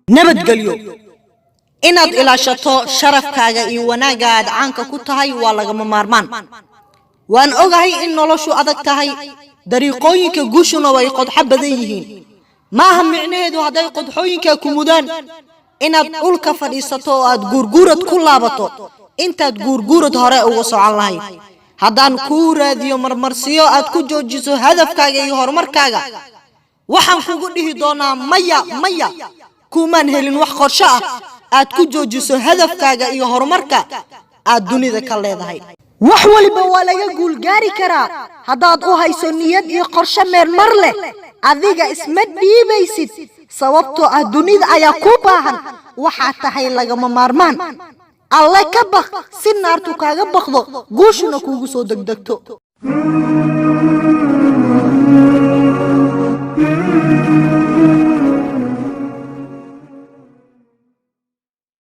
Nabadgelyo. Inaad ilaashato sharafkaaga iyo wanaagga aad caanka ku tahay waa lagama maarmaan. Waan ogahay in noloshu adag tahay, dariiqooyinka guushuna way qodxo badan yihiin. Maaha micnaheedu hadday qodxooyinka ku mudaan inaad dhulka fadhiisato oo aad guurguurad ku laabato intaad guurguurad hore uga socon lahayd. Haddaan kuu raadiyo marmarsiyo aad ku joojiso hadafkaaga iyo horumarkaaga, waxaan kugu dhihi doonaa: maya, maya, kuumaan helin wax qorsho ah aad ku joojiso hadafkaaga iyo horumarka aad dunida ka leedahay. Wax waliba waa laga guulgaari karaa haddaad u hayso niyad iyo qorshe meelmar leh. Adiga isma dhiibaysid, sababtoo ah dunida ayaa kuu baahan. Waxaa tahay lagama maarmaan. Alle ka baq si naartu kaaga baqdo, guushuna kuugu soo degdegto.